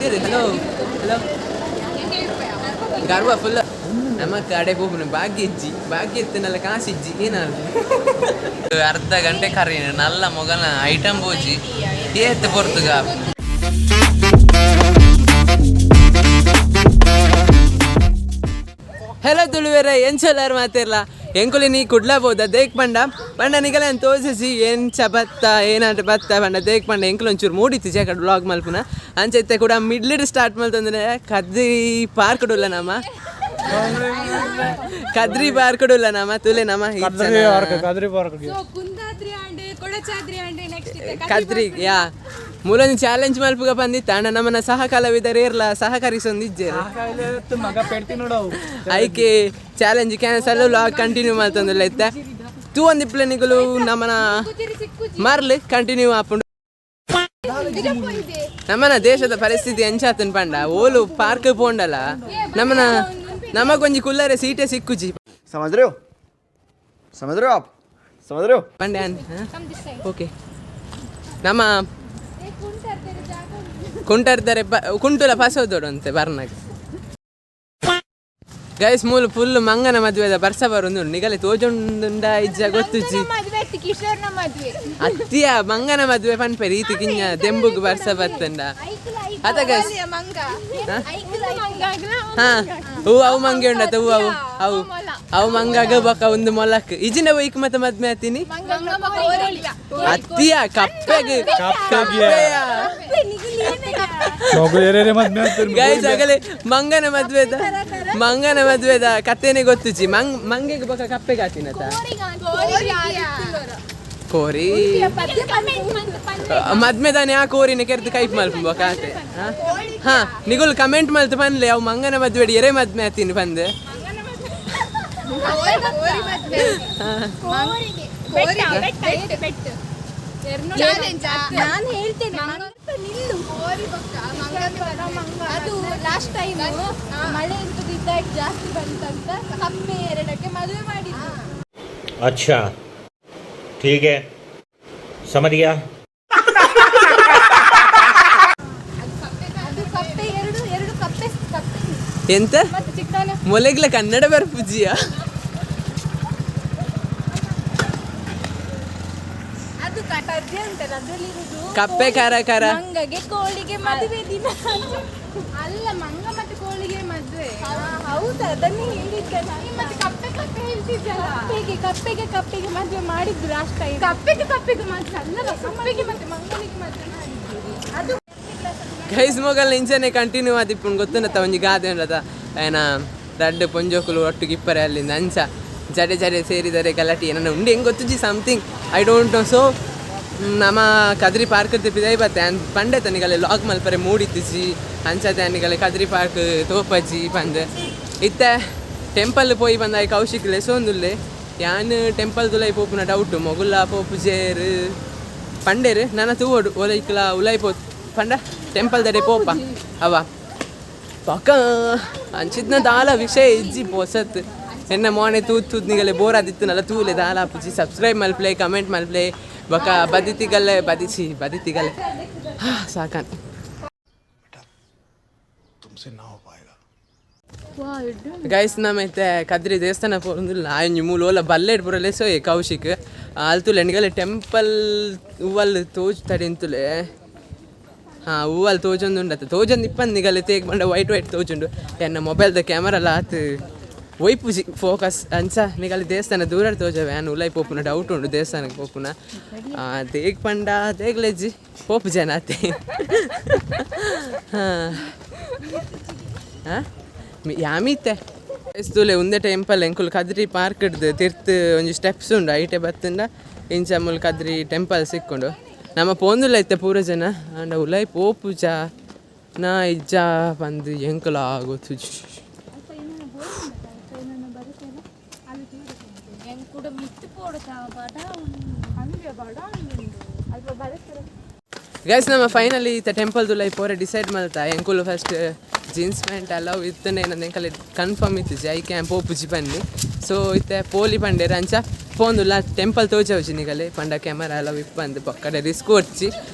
Hello hello, ಗರ್ವ full. ನಮ್ಮ ಕಡೆ ಪೋಪುನ ಭಾಗ್ಯ ಇಜ್ಜಿ, ಭಾಗ್ಯ ಇತ್ತನಲ್ಲ, ಕಾಸು ಇಜ್ಜಿ. ಏನಾದ್ರು ಅರ್ಧ ಗಂಟೆ ಕರೀನ ನಲ್ಲ ಮೊಗಲ ಐಟಮ್ ಬೋಜಿ ಏತ್ ಪೊರ್ತುಗ. ಹಲೋ ತುಳುವೆರ, ಎಂಚಲಾರ್ ಮಾತಿರ್ಲ? ಎಂಕುಲಿ ನೀ ಕುಡ್ಲ ಬೋದ ದೇಕ್ ಪಂಡ ಪಂಡ ನಿಗಲ ತೋಜಿಸಿ ಎಂಚ ಬತ್ತ ಏನಾಟ ಬತ್ತ ಪಂಡ ದೇಕ್ ಪಂಡ. ಎಂಕುಲು ಒಂಚೂರು ಮೂಡಿತ್ತು ಜೇಕಡ್ ಬ್ಲಾಗ್ ಮಲ್ಪುನ. ಅಂಚ ಇತ್ತೆ ಕೂಡ ಮಿಡ್ಲಿಡ್ ಸ್ಟಾರ್ಟ್ ಮಲ್ತಂದ್ರೆ ಕದ್ರಿ ಪಾರ್ಕ್ ಉಲ್ಲ, ನಮ್ಮ ಕದ್ರಿ ಪಾರ್ಕ್ ಉಲ್ಲ ನಮ್ಮ ತುಲೆ ನಮ್ಮ. ಕದ್ರಿ ಪಾರ್ಕ್. ಸೊ Kundadri and Kodachadri and next Kadri. ಯಾ, ಮೂಲೊಂದು ಚಾಲೆಂಜ್ ಮಲ್ಪುಗ ಬಂದಿತ್ತ ಅಣ್ಣ. ನಮ್ಮನ್ನ ಸಹ ಕಲಾವಿದರು ಇರ್ಲ ಸಹಕರಿಸೊಂದಿಜ್ಜೇರು. ಮಗ ಪೆಡ್ತಿ ನೋಡವು. ಐಕೆ ಚಾಲೆಂಜ್ ಕ್ಯಾನ್ಸಲ್, ವ್ಲಾಗ್ ಕಂಟಿನ್ಯೂ ಮಲ್ತೊಂದುಲ್ಲ ಇತ್ತೆ. ತೂ ಒಂದಿಪ್ಲೆ ನಿಗುಲು ನಮ್ಮನ ಮರ್ಲ್ ಕಂಟಿನ್ಯೂ ಆಪುಂಡು. ನಮ್ಮನ ದೇಶದ ಪರಿಸ್ಥಿತಿ ಎಂಚಾತನ್ ಪಂಡ, ಓಲು ಪಾರ್ಕ್ ಪೋಂಡಲ ನಮ್ಮನ ನಮಗೊಂಜಿ ಕುಲ್ಲರೆ ಸೀಟೆ ಸಿಕ್ಕುಜಿ. समझ रहे हो? समझ रहे हो आप? समझ रहे हो? ಪಂಡೆ. ಓಕೆ, ನಮ್ಮ ಕುಂಟರ್ದರೆ ಕುಂಟುಲ ಪಸೋದೋಡು ಅಂತೆ ಬರ್ನಾಗ. ಗೈಸ್, ಮೂಲು ಫುಲ್ ಮಂಗನ ಮದುವೆದ ಬರ್ಸ ಬರುಂದು. ನಿಗಲೆ ತೋಜೊಂದುಂಡ ಇಜ್ಜ ಗೊತ್ತುಜ್ಜಿ. ಮದ್ವೆ ಆಯ್ತು, ಕಿಶೋರ್ನ ಮದ್ವೆ. ಅತ್ತಿಯ, ಮಂಗನ ಮದುವೆ ಪನ್ಪೆ ರೀತಿ ಕಿಂಜ ದೆಂಬುಗ್ ಬರ್ಸ ಬತ್ತಂಡ ಅತ ಗೈಸ್. ಮಂಗ. ಹಾ, ಹೂ ಅವು ಮಂಗೆ ಉಂಡತ. ಹೂ ಅವು ಅವು ಅವು ಮಂಗಾಗ ಬೊಕ ಒಂದು ಮೊಲಕ್ ಇಜಿನ ಬೈಕ್ ಮತ್ತೆ ಮದ್ಮೆ ಆತೀನಿ. ಅತ್ತಿಯ, ಕಪ್ಪೆಗ್ ಕಪ್ಪೆಯ. ಗೈಸ್, ಆಗಲೇ ಮಂಗನ ಮದ್ವೆದ ಕಥೆನೆ ಗೊತ್ತುಜಿ. ಮಂಗೆಗ್ ಬೊಕ ಕಪ್ಪೆಗೆ ಆತಿನತ. ಕೋರಿ ಮದ್ಮೆದಾನೆ. ಆ ಕೋರಿನ ಕೆರ್ದು ಕೈಪ್ ಮಲ್ಪು ಬೊಕ ಆತೆ. ಹಾ, ನಿಗುಲ್ ಕಮೆಂಟ್ ಮಲ್ತು ಪನ್ಲೆ, ಅವು ಮಂಗನ ಮದ್ವೆಡ್ ಎರೆ ಮದ್ಮೆ ಆತೀನಿ ಪಂದ್. ನಾನು ಹೇಳ್ತೇನೆ, ನಿಲ್ಲು. ಅದು ಲಾಸ್ಟ್ ಟೈಮ್ ಮಳೆ ಎಂತದ್ದು ಇದ್ದಾಗ ಜಾಸ್ತಿ ಬಂತಂತ ಕಪ್ಪೆ ಎರಡಕ್ಕೆ ಮದುವೆ ಮಾಡಿದ್ದು. अच्छा, ठीक है, समझ गया। ಅದು ಕಪ್ಪೆ ಎರಡು ಎರಡು ಕಪ್ಪೆ ಕಪ್ಪೆ. ಎಂತ? ಮತ್ತೆ ಚಿಕ್ಕವನ. ಮೊಲೆಗ್ಲ ಕನ್ನಡ ಬರ್ಪುಜಿಯ? ಅದು ಪದ್ಯ ಉಂಟಲ್ಲ, ಅದರಲ್ಲಿರುವುದು ಕಪ್ಪೆ ಕರ ಕರ. ಮಂಗಗೆ ಕೋಳಿಗೆ ಮದುವೆ ದಿನ. ಅಲ್ಲ, ಮಂಗ ಮತ್ತೆ ಕೋಳಿಗೆ ಮದುವೆ. ಹೌದು, ಅದನ್ನೇ ಹೇಳಿದ್ದೆ ನಾನು. ಮತ್ತೆ ಕಪ್ಪೆ ಕಪ್ಪೆ ಹೇಳ್ತಿದ್ದಲ್ಲ. ಕಪ್ಪೆಗೆ ಕಪ್ಪೆಗೆ ಕಪ್ಪೆಗೆ ಮದುವೆ ಮಾಡಿದ್ರು ಲಾಸ್ಟ್ ಟೈಮ್. ಕಪ್ಪೆಗೆ ಕಪ್ಪೆಗೆ ಮದುವೆ ಅಲ್ಲ, ಕಪ್ಪೆಗೆ ಮತ್ತೆ ಮಂಗನಿಗೆ ಮದುವೆ ಮಾಡಿದ್ರು ಅದು. ಗೈಸ್, ಮೊಗಲ್ ಇಂಚನೆ ಕಂಟಿನ್ಯೂ ಆದಿಪ್ಪುಂಡು. ಗೊತ್ತುಂಡತ, ಒಂಜಿ ಗಾದೆ ಉಂಡತ, ಏನ ರಡ್ಡ್ ಪೊಂಜೋಕುಲು ಒಟ್ಟಿಗೆ ಇಪ್ಪರೆ ಅಲ್ಲಿಂದ ಅಂಚ ಜಡೆ ಜಡೆ ಸೇರಿದರೆ ಗಲಾಟಿ ಏನನ್ನ ಉಂಡು ಹೆಂಗೆ ಗೊತ್ತುಜಿ, something, I don't know. So ನಮ್ಮ ಕದ್ರಿ ಪಾರ್ಕ್ ಪಿದೈ ಬತ್ತೆ ಅನ್ ಪಂಡೆ ತನಿಗಲೆ ಲಾಗ್ ಮಲ್ಪರೆ ಮೂಡಿತ್ತಿಜಿ. ಅಂಚತೆ ಅನಿಗಲೆ ಕದ್ರಿ ಪಾರ್ಕ್ ತೋಪಜ್ಜಿ ಪಂದ್. ಇತ್ತೆ ಟೆಂಪಲ್ ಪೋಯಿ ಬಂದ ಕೌಶಿಕ್ ಲೆಸೊಂದುಲ್ಲೆ. ಯಾನ್ ಟೆಂಪಲ್ ದುಲೈ ಪೋಪುನ ಡೌಟ್. ಮೊಗುಲ್ಲ ಪೋಪುಜೇರು ಪಂಡೇರು, ನನ ತೂವೊಡು. ಒಲೈಕ್ಲ ಉಲೈ ಪೋ ಪಂಡ ಟೆಂಪಲ್ ದಡೆ ಪೋಪ ಅವ ಪಕ್ಕ. ಅಂಚಿದ್ನ ದಾಲ ವಿಷಯ ಇಜ್ಜಿ ಪೊಸತ್. ಎನ್ನ ಮೋನೆ ತೂತ್ ತೂತ್ ನಿಗಲೆ ಬೋರ್ ಆದಿತ್ತು ನಲ್ಲ. ತೂಲೆ, ದಾಲ ಪುಜಿ. Subscribe ಮಲ್ಪ್ಲೆ, comment ಮಲ್ಪ್ಲೆ. ಬೊಕ ಬದಿತಿಗಲ್ಲೆ ಬದಿಸಿ ಬದಿತಿಗಲ್ಲೆ. ಹಾ, ಸಾಕಾನ್. तुमसे ना हो पाएगा। ಗೈಸ್, ನಮೈತೆ ಕದ್ರಿ ದೇವಸ್ಥಾನ ಪೋಂದಿಲ್ಲ. ಆಯೊಂಜಿ ಮೂಲು ಓಲ ಬಲ್ಲೆಡ್ ಪೂರ ಲೆಸೋಯೆ ಕೌಶಿಕ್. ಅಲ್ತುಲೆ ನಿಗಲೆ ಟೆಂಪಲ್ ಹೂವಲ್ ತೋಜ್ ತಡಿಂತುಲೆ. ಹಾಂ, ಹೂವಲ್ ತೋಜೊಂದುಂಡತ್ತ, ತೋಜೊಂದು ಇಪ್ಪಂದು ನಿಗಲೆ. ತೇಗ್ ಬಂಡ ವೈಟ್ ವೈಟ್ ತೋಜುಂಡು. ಎನ್ನ ಮೊಬೈಲ್ದ ಕ್ಯಾಮರಲ್ಲ ಆತ್ ಒಯ್ಪುಜಿ ಫೋಕಸ್. ಅಂಚ ನಿಗಲೆ ದೇವಸ್ಥಾನ ದೂರ ತೋಜವೆ. ಆನ್ ಉಲೈ ಪೋಪುನ ಡೌಟ್ ಉಂಡು ದೇವಸ್ಥಾನಕ್ಕೆ ಪೋಪುನ. ತೇಗ್ ಪಂಡ ತೇಗ್ಲೆಜ್ಜಿ, ಪೋಪು ಜನ ಅತ್ತೆ. ಹಾಂ ಹಾಂ, ಯಾಮೀತೆ ತೂಲೆ ಉಂದೆ ಟೆಂಪಲ್. ಎಂಕುಲು ಕದ್ರಿ ಪಾರ್ಕ್ ಹಿಡ್ದು ತಿರ್ತು ಒಂಜಿ ಸ್ಟೆಪ್ಸ್ ಉಂಡು, ಐಟೆ ಬತ್ತಂಡ ಇಂಚ ಮೂಲು ಕದ್ರಿ ಟೆಂಪಲ್ ಸಿಕ್ಕೊಂಡು. ನಮ್ಮ ಪೋಂದುಲ ಇತ್ತೆ ಪೂರ ಜನ. ಆಂಡ ಉಲೈ ಪೋಪುಜ ನಾ ಇಜ್ಜ ಪಂದ್ ಎಂಕುಲ ಗೊತ್ತುಜಿ. ಕೂಡ ಮಿತ್ತು ಪೋಡುತ್ತಾ ಬಡ ಬಡ ಅಲ್ಪ ಬರಸ್ತಾರೆ. ಗೈಸ್, ನಮ್ಮ ಫೈನಲಿ ಇತ್ತ ಟೆಂಪಲ್ ದುಲೈ ಪೋರೆ ಡಿಸೈಡ್ ಮಲ್ತ. ಎಂಕುಲು ಫಸ್ಟ್ ಜೀನ್ಸ್ ಪ್ಯಾಂಟ್ ಅಲೌ ಇತ್ತನೆ ನಂದು ಎಂಕಲೆ ಕನ್ಫರ್ಮ್ ಇತ್ತು ಜೈ ಕ್ಯಾಂಪ್ ಪೋಪುಜಿ ಬನ್ನಿ. ಸೊ ಇತ್ತೆ ಪೋಲಿ ಪಂಡೇರು. ಅಂಚ ಪೋಂದುಲ್ಲ. ಟೆಂಪಲ್ ತೋಜವುಜಿ ನಿಗಲೆ ಪಂಡ ಕ್ಯಾಮರಾ ಅಲೌ ಇಪ್ಪಂದು. ಪಕ್ಕಡೆ ರಿಸ್ಕ್ ಒರ್ಚಿ.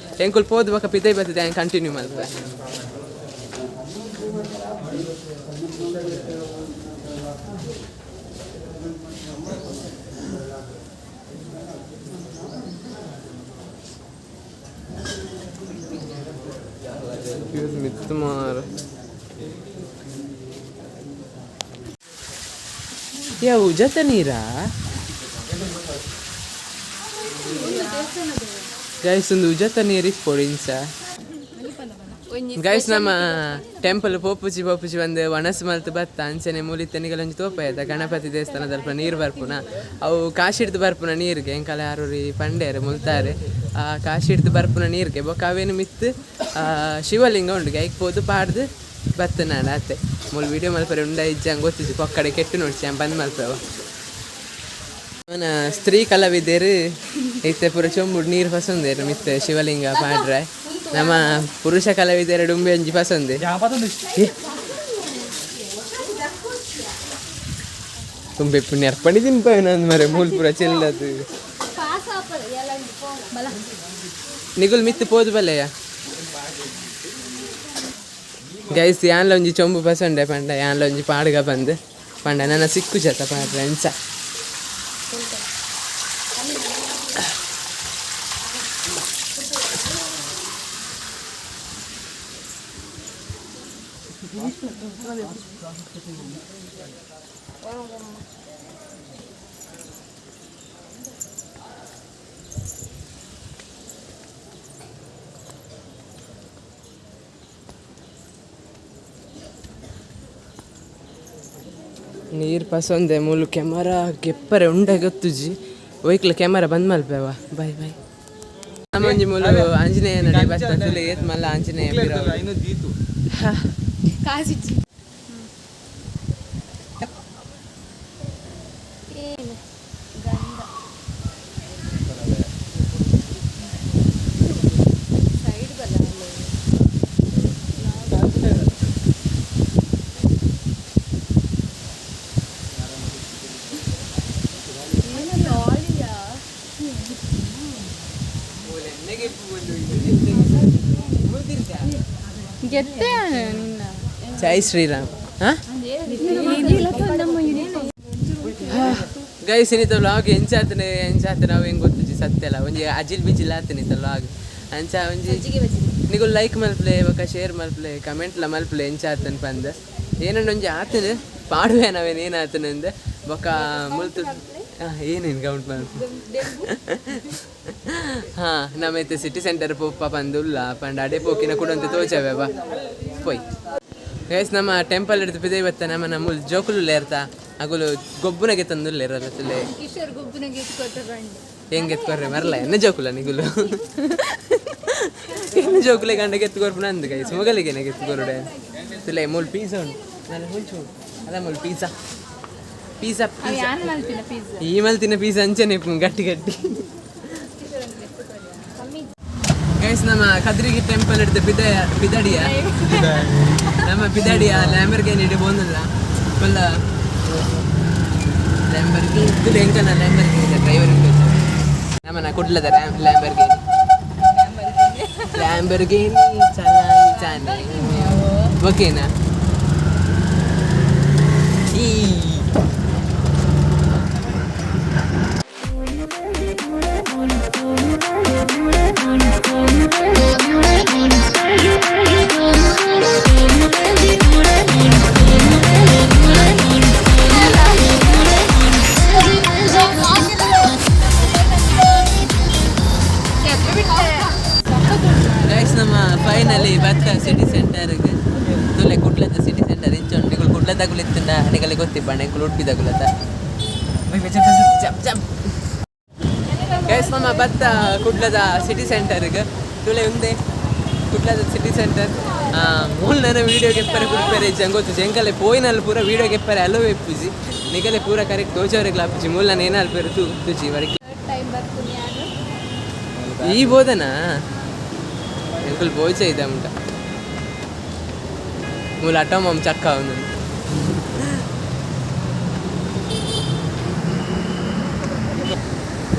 ಎಂಕುಲು ಪೋದು ಬೊಕ ಪಿದೈ ಬತ್ತದೆ, ಕಂಟಿನ್ಯೂ ಮಲ್ಪೆ. ಮಿತ್ತು ಮಾರ ಯಾವ ಉಜತ ನೀರಾ ಗೈಸ್? ಒಂದು ಉಜತ ನೀರು ಇಪ್ಪೊಡು ಇಂಚ. ಗೈಸ್, ನಮ್ಮ ಟೆಂಪಲ್ ಪೋಪುಜಿ ಪೋಪುಜಿ ಒಂದು ಒಣಸು ಮಲ್ತು ಬತ್ತ ಅಂಚನೆ ಮೂಲಿತ್ತನಿಗಲೊಂಜಿ ಒಂಜಿ ತೋಪಾಯದ ಗಣಪತಿ ದೇವಸ್ಥಾನದಲ್ಪ ನೀರು ಬರ್ಪುನ. ಅವು ಕಾಶಿಡ್ದು ಬರ್ಪುನ ನೀರಿಗೆ ಎಂಕಲ ಯಾರು ಪಂಡೇರು ಮುಲ್ತಾರೆ. ಆ ಕಾಶಿಡ್ದು ಬರ್ಪುನ ನೀರಿಗೆ ಬೊಕ್ಕ ಅವೇನು ಮಿತ್ತು ಶಿವಲಿಂಗ ಉಂಡು. ಐಕ್ ಪೋದು ಪಾಡ್ದು ಬತ್ತ ನಾನು ಅತ್ತೆ. ಮೂಲು ವಿಡಿಯೋ ಮಲ್ಪರೆ ಉಂಡ ಇಜ್ಜ ಗೊತ್ತಿದ್ದು ಪೊಕ್ಕಡೆ ಕೆಟ್ಟು ನೋಡ್ಸಿ ಬಂದ್ ಮಲ್ಪವ. ಅವನ ಸ್ತ್ರೀ ಕಲಾವಿದರು ಇತ್ತೆ ಪೂರ ಚೊಂಬುಡು ನೀರು ಪಸಂದೇರು ಮಿತ್ತೆ ಶಿವಲಿಂಗ ಪಾಡ್ರೆ. ನಮ್ಮ ಪುರುಷ ಕಲಾವಿದರ ಡುಂಬೆ ಒಂಜಿ ಪಸಂದೆ. ತುಂಬೆ ಪುಣ್ಯ ಅರ್ಪಣೆ ತಿನ್ಪ ನಂದು ಮರೆ ಮೂಲ್ ಪೂರ ಚೆಲ್ಲದು. ನಿಗುಲ್ ಮಿತ್ತು ಪೋದು ಬಲ್ಲೆಯ ಗೈಸ್. ಯಾನ್ಲ ಒಂಜಿ ಚೊಂಬು ಪಸಂಡೆ ಪಂಡ ಯಾನ್ಲ ಒಂಜಿ ಪಾಡುಗ ಬಂದು ಪಂಡ ನನ್ನ ಸಿಕ್ಕು ಜತ ಪಾಡ್ರೆ ಅಂಚ. ನೀರು ಪಸಂದೆ ಮೂಲು ಕ್ಯಾಮರಾ ಗೆಪ್ಪರೆ ಉಂಡೆ ಗೊತ್ತುಜಿ. ಒಯ್ಕ್ಲ ಕ್ಯಾಮರಾ ಬಂದ್ ಮಲ್ಪೆವ. Bye bye. ನಮ್ಮೊಂಜಿ ಮೂಲು ಆಂಜನೇಯ ನಡೆ ಬತ್ತ ತುಲೆ ಏತ್ ಮಲ್ಲ ಆಂಜನೇಯ. ಕಾಸಿಚ್ಚಿ ಸೈಡ್ ಬಲ್ಲ. ಗೆತ್ತೆ ನಿನ್ನ. ಜೈ ಶ್ರೀರಾಮ್. ಹಾಂ ಗೈಸ್, ಇನ್ನಿತ ವ್ಲಾಗ್ ಎಂಚಾತನೆ ಎಂಚಾತನೆ ಅವು ಹೆಂಗೆ ಗೊತ್ತುಜಿ ಸತ್ಯಲ್ಲ. ಒಂಜಿ ಅಜಿಲ್ ಬಿಜಿಲ್ ಆತನೆ ಇತ್ತ ವ್ಲಾಗ್. ಅಂಚ ಒಂಜಿ ನಿಗುಲ್ ಲೈಕ್ ಮಲ್ಪ್ಲೆ ಬೊಕ ಶೇರ್ ಮಲ್ಪ್ಲೆ ಕಮೆಂಟ್ಲ ಮಲ್ಪ್ಲೆ ಎಂಚಾತನ್ ಪಂದ್. ಏನಂಡ ಒಂಜಿ ಆತನ ಪಾಡುವೆ ನಾವೇನು ಏನಾತನ ಅಂದ್ ಬೊಕ ಮುಲ್ತು ಏನೇನು ಕೌಂಟ್ ಮಲ್ಪು. ಹಾಂ, ನಮ್ಮ ಸಿಟಿ ಸೆಂಟರ್ ಪೋಪ ಪಂದುಲ್ಲ ಪಂಡ ಅಡೆ ಪೋಕಿನ ಕುಡಂತ ತೋಚವೆ ಬಾ ಪೋಯ್. ಗೈಸ್, ನಮ್ಮ ಟೆಂಪಲ್ ಹಿಡಿದು ಪಿದೆ ಬತ್ತ ನಮ್ಮ ನಮ್ಮ ಜೋಕುಲು ಲೇರ್ತಾ ಅಗುಲು ಗೊಬ್ಬುನಗೆ ತಂದುಲ್ಲೇರಲ್ಲ ತುಲೆ. ಕಿಶೋರ್ ಗೊಬ್ಬುನಗೆ ಎತ್ಕೊತ ಬಂಡು. ಹೆಂಗೆ ಎತ್ಕೊರ್ರೆ ಮರಲ ಎನ್ನ ಜೋಕುಲ ನಿಗುಲು ಎನ್ನ ಜೋಕುಲೆ ಗಂಡ ಎತ್ಕೊರ್ಪು ನಂದು. ಗೈಸ್, ಮೊಗಲಿಗೆ ಎತ್ಕೊರುಡೆ ತುಲೆ. ಮೂಲು ಪಿಜ್ಜಾ ಉಂಟು ನಾನು ಹುಂಚು ಉಂಟು ಅದ ಮೂಲು ಪಿಜ್ಜಾ ಪಿಜ್ಜಾ ಪಿಜ್ಜಾ. ಯಾನ್ ಮಲ್ತಿನ ಪಿಜ್ಜಾ? ಈ ಮಲ್ತಿನ ಪಿಜ್ಜಾ ಅಂಚನೆ ಗಟ್ಟಿ ಗಟ್ಟಿ. ಗೈಸ್, ನಮ್ಮ ಕದ್ರಿಗೆ ಟೆಂಪಲ್ ಹಿಡಿದು ಪಿದ ಪಿದಡಿಯ ನಮ್ಮ ಪಿದಡಿಯ ಲ್ಯಾಂಬರ್ಗೇನಿ ಇಡಿ ಬೋಂದಿಲ್ಲ ಫುಲ್ ಲ್ಯಾಂಬರ್ಗಿ ಇದು. ಎಂಕನ ಲ್ಯಾಂಬರ್ಗಿನಿ ಡ್ರೈವರ್ ನಮ್ಮನ ಕುಡ್ಲದ ಲ್ಯಾಂಬರ್ಗಿನಿ ಲ್ಯಾಂಬರ್ಗಿನಿ ಚಲಾಯಿ ಚಾನೆ. ಓಕೆನಾ? ಈ ಗೈಸ್, ನಮ್ಮ ಫೈನಲಿ ಬತ್ತ ಸಿಟಿ ಸೆಂಟರ್ಗೆ. ತುಲೆ ಕುಡ್ಲದ ಸಿಟಿ ಸೆಂಟರ್ ಇಂಚ. ನಿಗುಲು ಕುಡ್ಲ ತಗುಲಿತ್ತಂಡ ನಿಗಲಿ ಗೊತ್ತಿಪ್ಪ. ಎಂಕುಲು ಉಡುಪಿ ತಗುಲತ್ತ. ಜಪ್ ಜಪ್. ಗೈಸ್, ನಮ್ಮ ಬತ್ತ ಕುಡ್ಲದ ಸಿಟಿ ಸೆಂಟರ್ಗೆ. ತುಲೆ ಉಂದೆ ಕುಡ್ಲದ ಸಿಟಿ ಸೆಂಟರ್. ಮೂಲ ನನ್ನ ವೀಡಿಯೋ ಗೆಪ್ಪರೆ ಕುಡ್ಪೆರೆ ಜಂಗೋತು ಜಂಕಲೆ ಪೋಯಿನಲ್ಲಿ ಪೂರ ವೀಡಿಯೋ ಗೆಪ್ಪರೆ ಅಲೋ ಇಪ್ಪುಜಿ. ನಿಗಲೆ ಪೂರ ಕರೆಕ್ಟ್ ತೋಚವರೆಗೆ ಆಪುಜಿ. ಮೂಲ ನಾನು ಏನಾಲ್ಪೆರೆ ತೂ ತುಜಿ ವರೆಗೆ. ಟೈಮ್ ಬರ್ತೀನಿ ಯಾರು. ಈ ಬೋಧನಾ ಎಂಕುಲು ಬೋಚ ಇದೆ ಉಂಟ. ಮೂಲ ಅಟೋಮಮ್ ಚಕ್ಕ ಒಂದು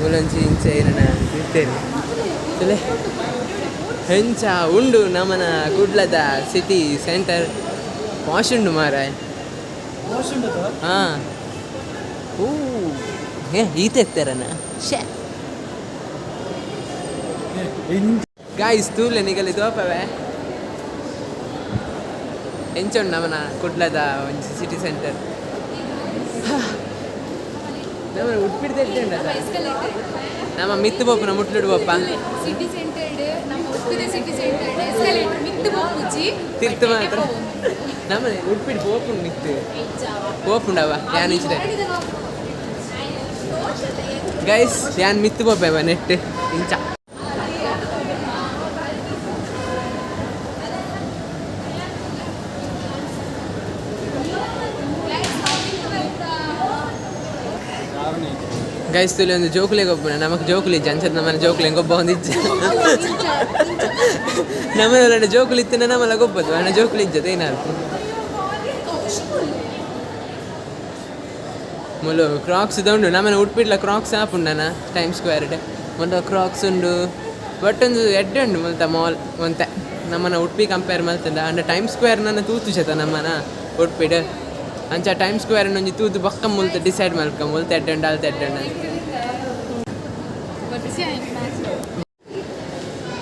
ಮೂಲಂಚಿ ಇಂಚ ಏನನ ತಿರ್ತೇನೆ ತುಲೆ. ಹೆಂಚ ಉಂಡು ನಮನ ಕುಡ್ಲದ ಸಿಟಿ ಸೆಂಟರ್. ಪಾಶ್ ಉಂಡು ಮಾರಾಯ. ಹಾಂ, ಓ ಏ ಈತ ಎತ್ತಾರನ. ಶೇ ಗಾಯ್ಸ್, ತೂಲೆ ನಿಗಲಿ ತೋಪವೆ ಎಂಚೊಂಡು ನಮನ ಕುಡ್ಲದ ಒಂಜಿ ಸಿಟಿ ಸೆಂಟರ್. ನಮನ ಉಡುಪಿಡ್ದ ನಮ್ಮ ಮಿತ್ತು ಪೋಪುನ ಮುಟ್ಲುಡು ಪೋಪ. ಸಿಟಿ ಸೆಂಟರ್, ನಮ್ಮ ಉಡುಪಿದ ಸಿಟಿ ಸೆಂಟರ್ ಎಸ್ಕಲೇಟರ್ ಮಿತ್ತು ಪೋಪುಜಿ. ತಿರ್ತು ಮಾತ್ರ. ನಮ್ಮನೆ ಉಡುಪಿಡ್ ಪೋಪುಂಡು, ಮಿತ್ತು ಪೋಪುಂಡವ. ಯಾನ್ ಇಂಚಿದ ಗೈಸ್, ಯಾನ್ ಮಿತ್ತು ಪೋಪೆವ ನೆಟ್ ಇಂಚ. ಗೈಸ್, ತುಲಿ ಒಂದು ಜೋಕುಲೆ ಗೊಬ್ಬನ. ನಮಕ್ ಜೋಕುಲಿ ಇಜ್ಜ ಅನ್ಸತ್. ನಮ್ಮನೆ ಜೋಕುಲೆ ಗೊಬ್ಬ ಒಂದು ಇಜ್ಜ. ನಮ್ಮನೆ ಜೋಕುಲಿ ಇತ್ತು, ನಮ್ಮಲ್ಲ ಗೊಬ್ಬದು ಅಣ್ಣ. ಜೋಕುಲಿ ಇಜ್ಜದ ಏನಾದ್ರು ಮುಲು ಕ್ರಾಕ್ಸ್ ಉಂಡು. ನಮ್ಮನೆ ಉಡ್ಪಿಡ್ಲ ಕ್ರಾಕ್ಸ್ ಆಪುಂಡನ ಟೈಮ್ ಸ್ಕ್ವೇರ್ ಒಂದು ಕ್ರಾಕ್ಸ್ ಉಂಡು. ಬಟ್ ಒಂದು ಎಡ್ಡೆ ಉಂಡು ಮುಲ್ತ ಮಾಲ್ ಒಂತೆ ನಮ್ಮನ ಉಡುಪಿ ಕಂಪೇರ್ ಮಲ್ತಂಡ. ಅಂಡ ಟೈಮ್ ಸ್ಕ್ವೇರ್ ನನ್ನ ತೂತು ಜತ ನಮ್ಮನ ಉಡುಪಿಡ್. ಅಂಚ ಟೈಮ್ ಸ್ಕ್ವೇರ್ ಒಂಜಿ ತೂತು ಬೊಕ್ಕ ಮುಲ್ತ ಡಿಸೈಡ್ ಮಲ್ಕ, ಮುಲ್ತ ಎಡ್ಡೆ ಉಂಡು, ಅಲ್ತ ಎಡ್ಡೆ ಉಂಡು.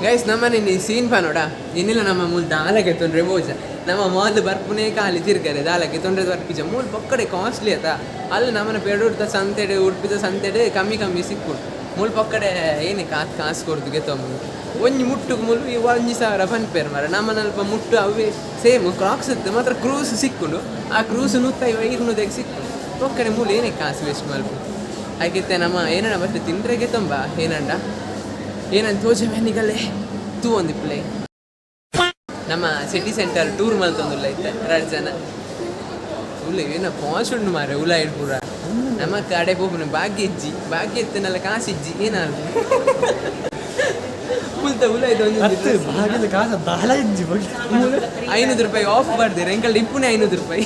ಗೈಸ್, ನಮ್ಮನೆ ನೀ ಸೀನ್ ಪನೋಡ ಇನ್ನಿಲ್ಲ. ನಮ್ಮ ಮೂಲ ದಾಲಕ್ಕೆ ತೊಂದರೆ ಬೋಜ. ನಮ್ಮ ಮೊದಲು ಬರ್ಪುನೇ ಖಾಲಿ ತಿರ್ಗರೆ ದಾಲಕ್ಕೆ ತೊಂದರೆ ಬರ್ಪಿಜ. ಮೂಲ ಪೊಕ್ಕಡೆ ಕಾಸ್ಟ್ಲಿ ಆತ. ಅಲ್ಲಿ ನಮ್ಮನೆ ಪೆರಡೂರ್ದ ಸಂತೆಡ್, ಉಡುಪಿದ ಸಂತೆಡ್ ಕಮ್ಮಿ ಕಮ್ಮಿ ಸಿಕ್ಕುಂಡು. ಮೂಲ ಪೊಕ್ಕಡೆ ಏನೇ ಕಾಸು ಕಾಸು ಕೊಡ್ದು ಗೆತ್ತೊಂಬು. ಒಂಜಿ ಮುಟ್ಟುಗೆ ಮುಲ್ 1000 ಪನ್ಪೇರು ಮರ. ನಮ್ಮನಲ್ಪ ಮುಟ್ಟು ಅವೇ ಸೇಮ್ ಕ್ರಾಕ್ಸ್ ಇತ್ತು ಮಾತ್ರ ಕ್ರೂಸ್ ಸಿಕ್ಕುಂಡು. ಆ ಕ್ರೂಸ್ 150, 200ಕ್ಕೆ ಸಿಕ್ಕುಂಡು. ಪೊಕ್ಕಡೆ ಮೂಲ ಏನೇ ಕಾಸು ವೇಸ್ಟ್ ಮಲ್ಪು. ಆಯ್ಕಿತ್ತೆ ನಮ್ಮ ಏನಣ್ಣ ಬರ್ತದೆ ತಿಂದ್ರೆಗೆ ತುಂಬ ಏನಂಡ ಏನಂತ ತೋಜ ಮೆನಿಗಲ್ಲೇ ತೂ ಒಂದು ಪ್ಲೇ. ನಮ್ಮ ಸಿಟಿ ಸೆಂಟರ್ ಟೂರ್ ಮಲ್ತೊಂದುಲ್ಲ ಇತ್ತೆ ಎರಡು ಜನ. ಉಲ್ಲ ಏನ ಪಾಶ್ ಉಂಡು ಮಾರೆ. ಉಲ ಪೂರ ನಮ್ಮ ಕಡೆ ಪೋಪುನ ಭಾಗ್ಯ ಇಜ್ಜಿ. ಭಾಗ್ಯ ಇತ್ತನಲ್ಲ, ಕಾಸು ಇಜ್ಜಿ. ಏನಾದ್ರು ಮುಲ್ತ ಉಲ ಇದು ಒಂದು ಭಾಗ್ಯದ ಕಾಸ ದಾಲ ಇಜ್ಜಿ ಬಗ್ಗೆ. 500 ರೂಪಾಯಿ ಆಫ್ ಬರ್ದಿರ ಎಂಕಲ್. ಇಪ್ಪುನೆ 500 ರೂಪಾಯಿ,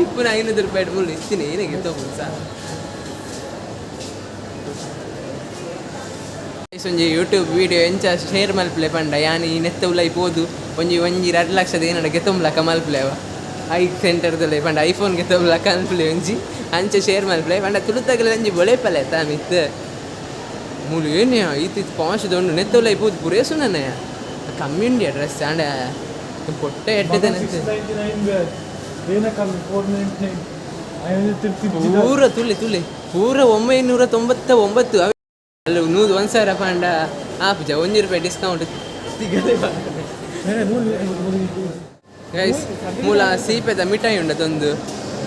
ಇಪ್ಪುನೆ 500 ರೂಪಾಯಿ ಮುಳ್ಳು ಇತ್ತೀನಿ. ಏನಾಗೆ ತಗೊಂಡು ಸಾ ಒಂಜಿ ಯೂಟ್ಯೂಬ್ ವೀಡಿಯೋ ಎಂಚ ಶೇರ್ ಮಲ್ಪಲೆ ಪಂಡ, ಯಾನ್ ಈ ನೆತ್ತ ಉಲೈ ಪೋದು ಒಂಜಿ ಒಂಜಿ 2 ಲಕ್ಷದ ಏನಡ ಗೆತೊಂಬ್ಲಕ ಮಲ್ಪಲೆವ. I ಸೆಂಟರ್ದಲ್ಲಿ ಪಂಡ ಐಫೋನ್ ಗೆತೊಂಬ್ಲಕ ಅನ್ಪಲೆ. ಒಂಜಿ ಅಂಚ ಶೇರ್ ಮಲ್ಪಲೆ ಪಂಡ ತುಳುತಗಲ ಒಂಜಿ ಬೊಳೆಪಲೆ ತಾ ಮಿತ್ ಮೂಲು. ಏನೇ ಈತ ಪಾಶ್ ದೊಂಡು. ನೆತ್ತ ಉಲೈ ಪೋದು ಪುರೇಸುನನೆ ಕಮ್ಮಿ ಉಂಡಿಯ ಡ್ರೆಸ್ ಆಂಡ ಪೊಟ್ಟೆ ಎಡ್ಡೆದ. 699 ಏನ ಕಮ್ಮಿ, 499. ಪೂರ ತುಳಿ ತುಳಿ ಪೂರ 999. ಅಲ್ಲ, 101,000 ಪಂಡ ಆಪುಜ. 1 ರೂಪಾಯಿ ಡಿಸ್ಕೌಂಟ್. ಗೈಸ್, ಮೂಲ ಸೀಪೆದ ಮಿಠಾಯಿ ಉಂಡದೊಂದು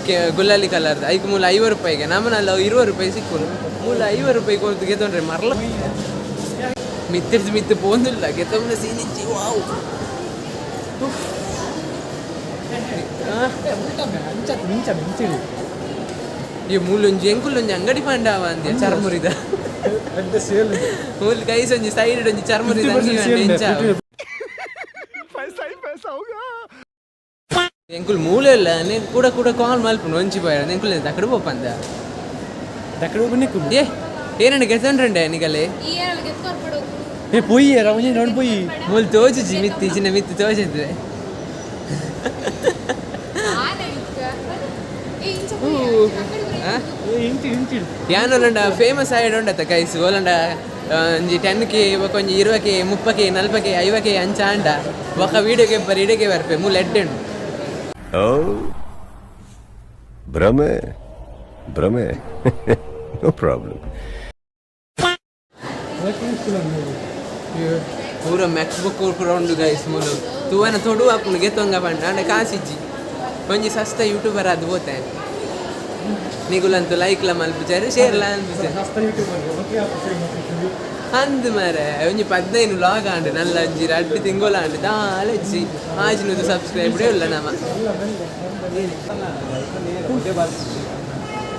ಕೆ ಗುಲಾಲಿ ಕಲರ್ದ. ಐಕ್ ಮೂಲ 50 ರೂಪಾಯಿಗೆ. ನಮ್ಮನಲ್ಲ 20 ರೂಪಾಯಿ ಸಿಕ್ಕುನು. ಮೂಲ 50 ರೂಪಾಯಿ ಕೊಡ್ತು ಗೆತೊಂಡ್ರೆ ಮರ್ಲ. ಮಿತ್ತಿರ್ದು ಮಿತ್ತು ಪೋಂದಿಲ್ಲ, ಗೆತೊಂಡ ಸೀನಿಚ್ಚಿ. ವಾವ್. ಮಿಂಚ ಮಿಂಚಿಡಿ. ಈ ಮೂಲೊಂಜಿ ಎಂಕುಲೊಂಜಿ ಅಂಗಡಿ ಪಂಡಾವ ಅಂದ್ಯ ಚರ್ಮುರಿದ. ಸೇಲ್. ಮೂಲು ಕೈಸ್ ಒಂಜಿ ಸೈಡ್ ಒಂಜಿ ಚರ್ಮುರಿದ ಅಂಗಡಿ ಪಂಡ ಎಂಚ. ಎಂಕುಲು ಮೂಲೆ ಇಲ್ಲ. ನೀನು ಕೂಡ ಕೂಡ ಕಾಲ್ ಮಲ್ಪುಂಡು ಒಂಜಿ ಬಾಯ್. ಎಂಕುಲು ದಕಡು ಪೋಪಂದ. ದಕ್ಕಡ ಹೋಗಿ. ಏ ಏನಂಡ ಗೆಸಂಡ್ರಂಡೆ ನಿಗಲೆ. ಈ ಏನಲ್ಲಿ ಗೆತ್ಕೊರ್ಪಡು. ಏ ಪೊಯ್ಯಿ ರಮಜಿ ನೋಡಿ ಪೊಯ್ಯಿ. ಮೂಲು ತೋಜುಜಿ ಮಿತ್ತಿ ಚಿನ್ನ ಮಿತ್ತಿ ತೋಜಿದ್ರೆ. ಆನೆ ಇಕ್ಕ ಏ ಇಂಚ. ಏ ಇಂಚಿ ಇಂಚಿ. ಯಾನ್ ಒಲಂಡ ಫೇಮಸ್ ಆಯ್ಡ್ ಉಂಡತ್ತ ಗೈಸ್. ಒಲಂಡ ಒಂಜಿ 10K, ಬೊಕ ಒಂಜಿ 20K, 30K, 40K, 50K ಅಂಚ ಆಂಡ ಬೊಕ ವೀಡಿಯೋಗೆ ಬರಿ ಇಡಗೆ ಬರ್ಪೆ. ಮೂಲು ಎಡ್ಡೆ ಉಂಡು. ओ भ्रम है, भ्रम है, नो प्रॉब्लम। ಪೂರ ಮ್ಯಾಕ್ ಬುಕ್ ಪೂರ ಉಂಡು ಗೈಸ್. ಮೂಲು ತೂವನ ತೊಡು ಆಪುಂಡು ಗೆತ್ತೊಂಗ ಪಂಡ. ಆಂಡ ಕಾಸಿಜ್ಜಿ. ಒಂಜಿ ಸಸ್ತ ಯೂಟ್ಯೂಬರ್ ಅದು ಪೋತೆ. ನಿಗುಲಂತೂ ಲೈಕ್ಲ ಮಲ್ಪುಜಾರೆ, ಶೇರ್ಲ ಅನ್ಪುಜಾರೆ. ಅಂದ್ ಮಾರೆ ಒಂಜಿ 15 ಲಾಗ್ ಆಂಡ್ ನಲ್ಲ. ಒಂಜಿ 2 ತಿಂಗಳು ಆಂಡ್. ದಾಲ ಇಜ್ಜಿ. 600 ಸಬ್ಸ್ಕ್ರೈಬ್ ಇಲ್ಲ. ನಮ್ಮ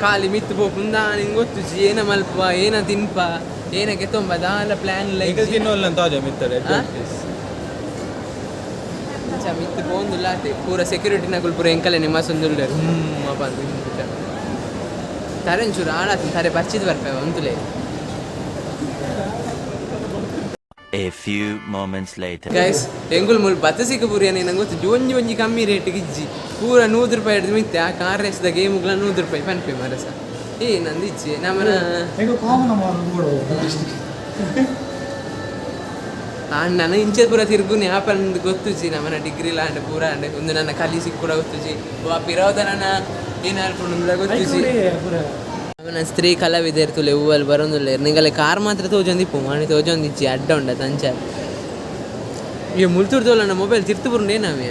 ಖಾಲಿ ಮಿತ್ತು ಪೋಪುಂದ ನಿಂಗೆ ಗೊತ್ತುಜಿ. ಏನ ಮಲ್ಪ, ಏನ ತಿನ್ಪ, ಏನ ಗೆತ್ತೊಂಬ ದಾಲ ಪ್ಲಾನ್ ಇಲ್ಲ. ತಿನ್ನೋಲ್ಲ ಅಂತ ಮಿತ್ತಡೆ. ಅಂಚ ಮಿತ್ತು ಪೋಂದುಲ್ಲ ಆತೆ. ಪೂರ ಸೆಕ್ಯೂರಿಟಿ ನಕುಲು ಪೂರ ಎಂಕಲೆ ನಿಮ್ಮ ಸುಂದುಲ್ಲೆರ್ ಹ್ಮ್ ಅಪ್ಪ ಅಂತ. ತರೆ ಒಂಚೂರು ಹಾಳಾತು. ತರೆ ಬರ್ಚಿದ್ ಬರ್ಪೆ ಒಂತುಲೆ. A few moments later. Guys, ಎಂಗುಲ್ ಮುಲ್ ಬತ್ತಸಿಕ ಪೂರಿಯ ನಂಗೆ ಗೊತ್ತು ಒಂಜಿ ಒಂಜಿ ಕಮ್ಮಿ ರೇಟ್ ಇಜ್ಜಿ ಪೂರ 100 ರೂಪಾಯಿ ಹಿಡಿದು ಮಿತ್ತೆ. ಆ ಕಾರ್ ರೇಸ್ದ ಗೇಮುಗ್ಲ 100 ರೂಪಾಯಿ ಪನ್ಪೆ ಮರಸ. ಏ, ನಂದು ಇಜ್ಜಿ ನಮ್ಮನ. ಹೆಂಗೋ ಕಾಮನ್. ನಾನು ಇಂಚೆ ಪೂರ ತಿರುಗುನಿ ಆಪಂದು ಗೊತ್ತುಜಿ. ನಮ್ಮನ ಡಿಗ್ರಿ ಲಾಂಡ್ ಪೂರ ಅಂಡ್ ಒಂದು ನನ್ನ ಕಲಿ ಸಿಕ್ಕೂಡ ಗೊತ್ತುಜಿ. ವಾ ಪಿರವದ ನನ್ನ ಏನಾಲ್ಪುಂಡುಂದ್ಲ ಗೊತ್ತುಜಿ. ನಮ್ಮನ ಸ್ತ್ರೀ ಕಲಾವಿದೆರ್ ತುಲೆ ಹೂವಲ್ಲಿ ಬರೋದಿಲ್ಲ. ನಿಂಗಲೆ ಕಾರ್ ಮಾತ್ರ ತೋಜೊಂದಿಪ್ಪು ಮಾಣಿ ತೋಜೊಂದಿಜ್ಜಿ. ಅಡ್ಡ ಉಂಡ ತಂಚ. ಈ ಮುಲ್ತುರ್ದೋಲ ಮೊಬೈಲ್ ತಿರ್ತು ಬರುಂಡು ಏನಾವೆ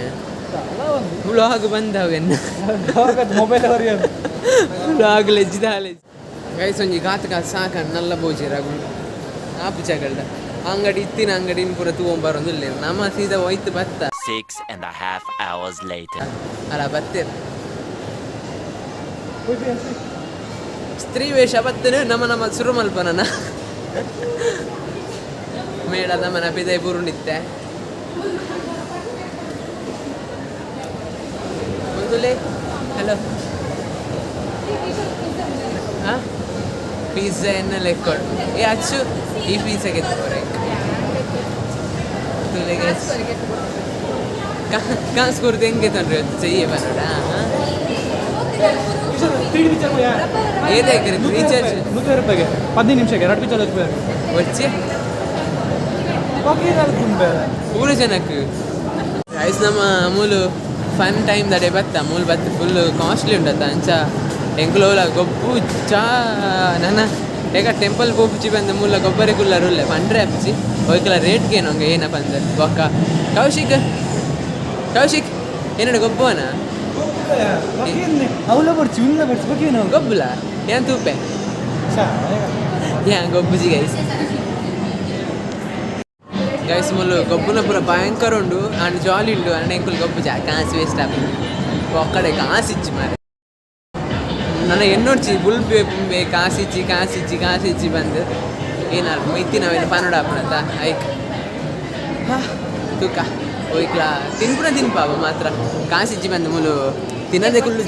ವ್ಲಾಗ್ ಬಂದವೆನ್ನ. ಮೊಬೈಲ್. ವ್ಲಾಗ್ ಲೆಜ್ಜಿದ ಗೈಸ್. ಒಂಜಿ ಗಾತ ಕಾತ್ ಸಾಕ ನಲ್ಲ ಬೋಜಿ ರಘು ಆಪು ಜಗಲ್ಡ ಅಂಗಡಿ ಇತ್ತಿನ ಅಂಗಡಿನ ಪೂರ ತೂವೊಂಬರೊಂದುಲ್ಲೆರ್. ನಮ್ಮ ಸೀದಾ ಹೋಯ್ತು ಬತ್ತ. 6.5 hours later. ಅಲ್ಲ, ಬತ್ತೇರ್ ಸ್ತ್ರೀ ವೇಷ ಬತ್ತನು. ನಮ್ಮ ನಮ್ಮ ಸುರು ಮಲ್ಪನ ಮೇಳ ನಮ್ಮನ ಪಿದೈ ಬುರುಂಡಿತ್ತೆ ಮುಂದುಲೆ. ಹಲೋ, ಹಾಂ, ಪಿಜ್ಜಾ ಎನ್ನ ಲೆಕ್ಕೊಡು. ಏ ಅಚ್ಚು, ಈ ಪಿಜ್ಜಾ ಗೆತ್ತುಕೊರೆ ತುಲೆ. ಕಾಸು ಕೊಡ್ದು ಹೆಂಗೆ ತೊಂದ್ರೆ చెయ్యి ಬನ್ನಡ. ಏದಾಯ್ತು ರೀಚಾರ್ಜ್? 100 ರೂಪಾಯಿಗೆ 15 ನಿಮಿಷಕ್ಕೆ ಎರಡು ಪಿಕ್ಚರ್. వచ్చి ಪೂರ ಜನಕ್ಕೆ. ರೈಸ್ ನಮ್ಮ ಅಮೂಲು ಫನ್ ಟೈಮ್ ದಡೆ ಬತ್ತ. ಅಮೂಲ್ ಬತ್ತ ಫುಲ್ ಕಾಸ್ಟ್ಲಿ ಉಂಡತ್ತ. ಅಂಚ ಎಂಕುಲೋಲ ಗೊಬ್ಬು ಚಾ ನನ್ನ ಏಕ ಟೆಂಪಲ್ ಪೋಪುಚಿ ಬಂದ ಮೂಲ ಗೊಬ್ಬರಿ ಕುಲ್ಲರು ಉಲ್ಲೆ ಪಂಡ್ರೆ ಅಪ್ಪುಚಿ ಒಯ್ಕಲ ರೇಟ್ಗೆ ಏನಂಗ ಏನಪ್ಪ ಅಂದ ಬೊಕ್ಕ. ಕೌಶಿಕ್, ಕೌಶಿಕ್, ಏನಡ ಗೊಬ್ಬುವನ? ಅವಲ ಬರ್ಚಿ ಉಲ್ಲ ಬರ್ಚಿ ಬಗ್ಗೆ ನಾವು. ಗೊಬ್ಬುಲ ಏನ್ ತೂಪೆ ಯಾ ಗೊಬ್ಬುಜಿ. ಗೈಸ್, ಗೈಸ್, ಮುಲ್ಲು ಗೊಬ್ಬುನ ಪೂರ ಭಯಂಕರ ಉಂಡು ಅಂಡ್ ಜಾಲಿ ಉಂಡು. ಅಂಡ್ ಎಂಕುಲು ಗೊಬ್ಬುಜ, ಕಾಸು ವೇಸ್ಟ್ ಆಪುಂಡು. ಒಕ್ಕಡೆ ಕಾಸು ಇಜ್ಜಿ ಮಾರೆ. ನನ್ನ ಎನ್ನೊಡ್ಚಿ ಬುಲ್ಪೆ ಪುಂಬೆ ಕಾಸಿಜ್ಜಿ ಕಾಸಿಜ್ಜಿ ಕಾಸಿಜ್ಜಿ ಬಂದು ಏನಾರು ಮಿತ್ತಿನ ಅವೇನು ಪನೋಡ ಆಪುಣತ ಐಕ್ ತೂಕ ಒಯ್ಕ್ಲಾ ತಿನ್ಪುನ ತಿನ್ಪಾವ ಮಾತ್ರ. ಕಾಸಿಜ್ಜಿ ಬಂದು ಮುಲು ತಿನ್ನದೆ ಕುಲ್ಲು.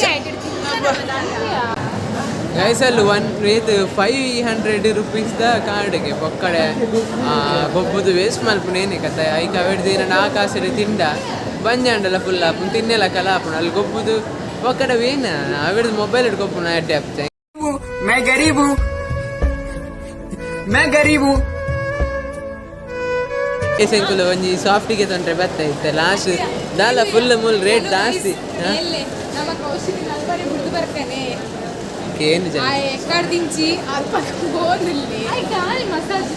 ಗೈಸ್, ಅಲ್ಲಿ ಒನ್ ರೇತ್ 500 ರುಪೀಸ್ the ಕಾರ್ಡ್ಗೆ ಪೊಕ್ಕಡೆ ಗೊಬ್ಬುದು ವೇಸ್ಟ್ ಮಲ್ಪುನೇನೆ ಕತೆ. ಐಕ್ ಅವೆಡ್ದು ಏನಂಡ ಆ ಕಾಸಿಡ್ ತಿಂಡ ಬಂಜಾಂಡಲ ಫುಲ್ ಆಪುಂಡು. ತಿನ್ನೆಲ ಕಲ ಆಪುಂಡು. ಅಲ್ಲಿ ಗೊಬ್ಬುದು ಪೊಕ್ಕಡೆ ವೇನ ಅವೆಡ್ದು ಮೊಬೈಲ್ ಗೊಬ್ಬುನ ಅಡ್ಡೆ ಆಪುಜೆ. मैं गरीब हूँ, मैं गरीब हूँ. ಎಂಕುಲು ಒಂಜಿ ಸಾಫ್ಟಿಗೆ ತೊಂದ್ರೆ ಬತ್ತ ಇತ್ತೆ ಲಾಸ್ಟ್ ದಾಲ ಫುಲ್ ಮುಲ್ ರೇಟ್ ಜಾಸ್ತಿ. ಎಲ್ಲೆ ನಮ್ಮ ಕೌಶಿಕ್ ನಲ್ಪನೆ ಬಿಡ್ದು ಬರ್ತಾನೆ. ಏನು ಜನ ಆ ಎಕ್ಕಡ್ದಿಂಚಿ ಅಲ್ಪ ಹೋದಿಲ್ಲಿ ಕಾಲು ಮಸಾಜ್,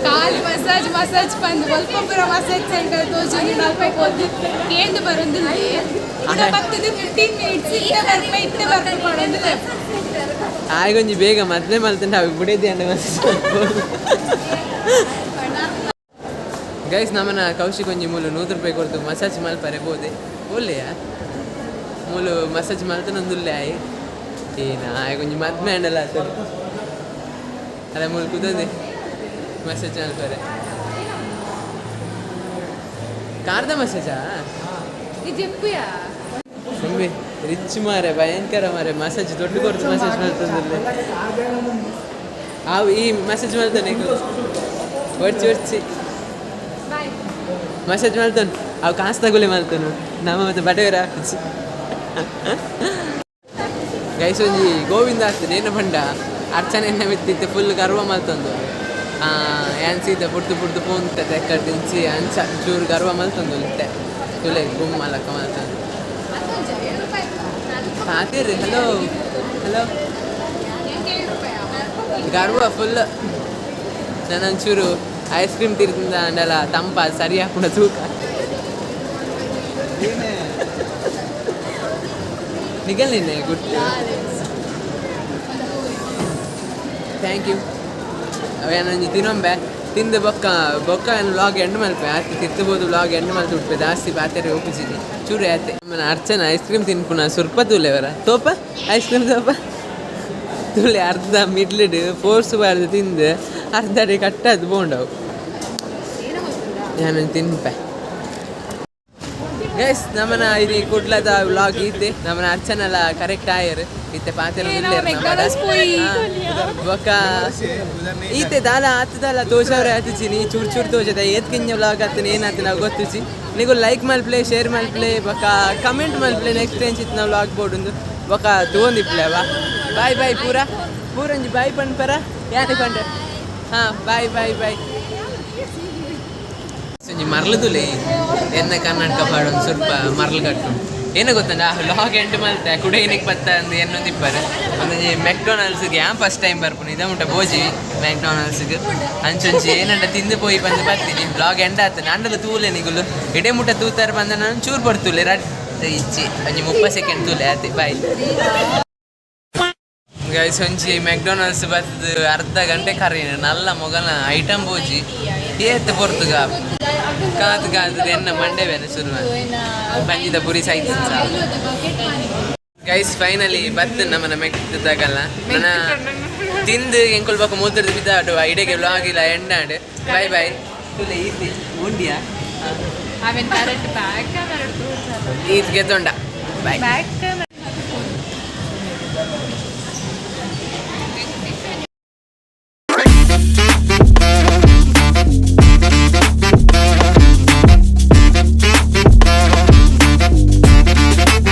ಕಾಲು ಮಸಾಜ್ ಮಸಾಜ್ ಬಂದು ಒಲ್ಪ ಪೂರ ಮಸಾಜ್ ಸೆಂಟರ್ ತೋಜೊಂದು ನಲ್ಪ ಹೋದ್ ಕೇಂದ್ರ ಬರೊಂದಿಲ್ಲ. ಬರ್ತದೆ 15 ಮಿನಿಟ್ಸ್ ಇತ್ತೆ ಬರ್ಪ ಇತ್ತೆ ಬರ್ಪ ಪಡೊಂದಿಲ್ಲ. ಆಯ್ಗೊಂಜಿ ಬೇಗ ಮದ್ವೆ ಮಲ್ತಂಡ ಅవి ಬುಡೇದಿ ಅಂಡ. ಗೈಸ್, ನಮ್ಮನ ಕೌಶಿಕ್ ಒಂಜಿ ಮೂಲು 100 ರೂಪಾಯಿ ಕೊಡ್ತು ಮಸಾಜ್ ಮಲ್ಪರೆ ಬೋದೆ ಒಲ್ಲೆಯ. ಮೂಲು ಮಸಾಜ್ ಮಲ್ತನೊಂದುಲ್ಲೆ ಆಯ್. ಏನ ಆಯ್ ಒಂಜಿ ಮದ್ಮೆ ಅಂಡಲ ಆತ. ಅಲ್ಲ, ಮೂಲು ಕುದಂದೆ ಮಸಾಜ್ ಮಲ್ಪರೆ. ಕಾರ್ದ ಮಸಾಜಾ? ಜೆಪ್ಪುಯಾ. ತುಂಬಿ ರಿಚ್ ಮಾರೆ, ಭಯಂಕರ ಮಾರೆ. ಮಸಾಜ್ ದೊಡ್ಡ ಕೊಡ್ತು ಮಸಾಜ್ ಮಲ್ತಂದಿಲ್ಲ. ಆವು ಈ ಮಸಾಜ್ ಮಲ್ತಾನೆ. ಒರ್ಚಿ ಒರ್ಚಿ. ಬಾಯ್. ಮಸಾಜ್ ಮಲ್ತಾನು ಅವು ಕಾಸು ತಗೊಳ್ಳಿ ಮಲ್ತಾನು. ನಮ್ಮ ಮತ್ತೆ ಬಡವರ. ಗೈಸ್, ಒಂಜಿ ಗೋವಿಂದ ಆಗ್ತದೆ. ಏನು ಪಂಡ ಅರ್ಚನೆ ಮಿತ್ತಿತ್ತು ಫುಲ್ ಗರ್ವ ಮಲ್ತೊಂದು ಯಾನ್ ಸೀದಾ ಪುಡ್ದು ಪುಡ್ದು ಪೋಂತ ತೆಕ್ಕಡ್ ದಿಂಚಿ. ಅಂಚ ಚೂರು ಗರ್ವ ಮಲ್ತೊಂದು ಇತ್ತೆ ತುಲೆ ಗುಮ್ಮ ಲಕ್ಕ ಮಲ್ತೊಂದು ಪಾತಿರ್ರಿ. ಹಲೋ ಹಲೋ, ಗರ್ವ ಫುಲ್. ನಾನೊಂಚೂರು ಐಸ್ ಕ್ರೀಮ್ ತಿರ್ತಿಂದ ಅಂಡಲ ತಂಪ ಸರಿ ಹಾಕೊಂಡ ತೂಕ ನಿಗಲ್ ನಿನ್ನೆ ಗುಡ್. Thank you. ಅವೇನೊಂಜಿ ತಿನ್ನೊಂಬೆ ತಿಂದು ಬೊಕ್ಕ ಬೊಕ್ಕ ಏನು ವ್ಲಾಗ್ ಎಂಡ್ ಮಲ್ಪೆ ಆತೆ. ತಿರ್ತಬೋದು ವ್ಲಾಗ್ ಎಂಡ್ ಮಲ್ತು ಉಟ್ಪೆ. ಜಾಸ್ತಿ ಪಾತೆರೆ ಒಪ್ಪಿಸಿದಿ ಚೂರು ಆತೆ. ನಮ್ಮ ಅರ್ಚನ ಐಸ್ ಕ್ರೀಮ್ ತಿನ್ಪುನ ಸುರ್ಪ ತೂಲೆವರ ತೋಪ ಐಸ್ ಕ್ರೀಮ್ ತೋಪ ತುಲೆ. ಅರ್ಧ ಮಿಡ್ಲಿಡ್ ಫೋರ್ಸ್ ಬಾರ್ದು ತಿಂದು ಅರ್ಧ ಅಡಿ ಕಟ್ಟದು ಬೋಂಡವು. ನಾನು ತಿನ್ಪೆ. ಗೈಸ್, ನಮ್ಮನ ಇಲ್ಲಿ ಕುಡ್ಲದ ವ್ಲಾಗ್ ಇದ್ದೆ. ನಮ್ಮನ ಅರ್ಚನೆಲ್ಲ ಕರೆಕ್ಟ್ ಆಯರ್. ಇತ್ತೆ ಪಾತೆರ ಬೊಕ್ಕ ಈತೆ ದಾಲ ಆತದಲ್ಲ ತೋಜವ್ರೆ ಆತಿಚಿ ನೀ ಚೂರು ಚೂರು ತೋಜದ ಏತ್ ಕಿಂಜ ವ್ಲಾಗ್ ಆತನ ಏನಾತ ನಾವು ಗೊತ್ತುಚಿ. ನೀವು ಲೈಕ್ ಮಲ್ಪ್ಲೆ, ಶೇರ್ ಮಲ್ಪ್ಲೆ, ಬೊಕ್ಕ ಕಮೆಂಟ್ ಮಲ್ಪ್ಲೆ. ನೆಕ್ಸ್ಟ್ ಎಂಚಿತ್ತು ನಾವು ವ್ಲಾಗ್ ಬೋರ್ಡ್ ಬೊಕ್ಕ ತೂವೊಂದಿಪ್ಲೆ. ವಾ, ಬಾಯ್ ಬಾಯ್. ಪೂರ ಪೂರಂಜಿ ಬಾಯ್ ಪನ್ಪರ ಯಾನೆ ಪಂಡ. ಹಾಂ, ಬಾಯ್ ಬಾಯ್ ಬಾಯ್. ಒಂಜಿ ಮರ್ಲುದುಲೆ ಎನ್ನ ಕನ್ನಡಕ ಪಾಡೊಂದು ಸ್ವಲ್ಪ ಮರ್ಲು ಕಟ್ಟು. ಏನು ಗೊತ್ತಂಡ, ಲಾಗ್ ಎಂಟು ಮಲ್ತೆ ಕುಡ ಏನಕ್ಕೆ ಬತ್ತ ಅಂದ್ ಎನ್ನೊಂದಿಪ್ಪರೆ. ಒಂದೊಂಜಿ ಮೆಕ್ಡೊನಾಲ್ಡ್ಸ್ಗೆ ಯಾನ್ ಫಸ್ಟ್ ಟೈಮ್ ಬರ್ಪುನು. ಇದ ಮುಟ್ಟ ಬೋಜಿ ಮೆಕ್ಡೊನಾಲ್ಡ್ಸ್ಗೆ. ಅಂಚೊಂಜಿ ಏನಂಡ ತಿಂದು ಪೋಯಿ ಬಂದು ಬರ್ತೀನಿ. ಬ್ಲಾಗ್ ಎಂಡ್ ಆತ ನಾಂಡಲ ತೂಲೆ. ನಿಗುಲು ಇಡೇ ಮುಟ್ಟ ತೂತಾರ ಬಂದ ನಾನು ಚೂರು ಬರ್ತುಲೆ ರಡ್ ಇಚ್ಚಿ ಒಂಜಿ 30 ಸೆಕೆಂಡ್ ತೂಲೆ ಆತಿ. Bye guys. ಒಂಜಿ ಮೆಕ್ಡೊನಾಲ್ಡ್ಸ್ ಬತ್ತದು ಅರ್ಧ ಗಂಟೆ ಕರೀನ. ನಲ್ಲ ಮೊಗಲ ಐಟಮ್ ಬೋಜಿ. ಏತ್ ಪೊರ್ತುಗ ಕಾದು ಕಾದು ಎನ್ನ ಮಂಡೆ ಬೇನೆ ಶುರು. ಬಂಜಿದ ಪುರಿ ಸೈತ್. ಗೈಸ್, ಫೈನಲಿ ಬತ್ತು ನಮ್ಮನ ಮೆಕ್ದಾಗಲ್ಲ. ನನ್ನ ತಿಂದು ಎಂಕುಲ್ ಬೊಕ ಮೂತ್ರದ ಬಿದ್ದಾಡು. ಇಡೆಗೆ ವ್ಲಾಗ್ ಇಲ್ಲ ಎಂಡಾಂಡ್. Boy boy. ತುಲೆ ಈತಿ ಉಂಡಿಯಾ? ಆಮೇಲೆ ಬ್ಯಾಕ್ ಕ್ಯಾಮರಾ. ಈತ್ ಗೆತ್ತೊಂಡ. ಬಾಯ್. Back camera.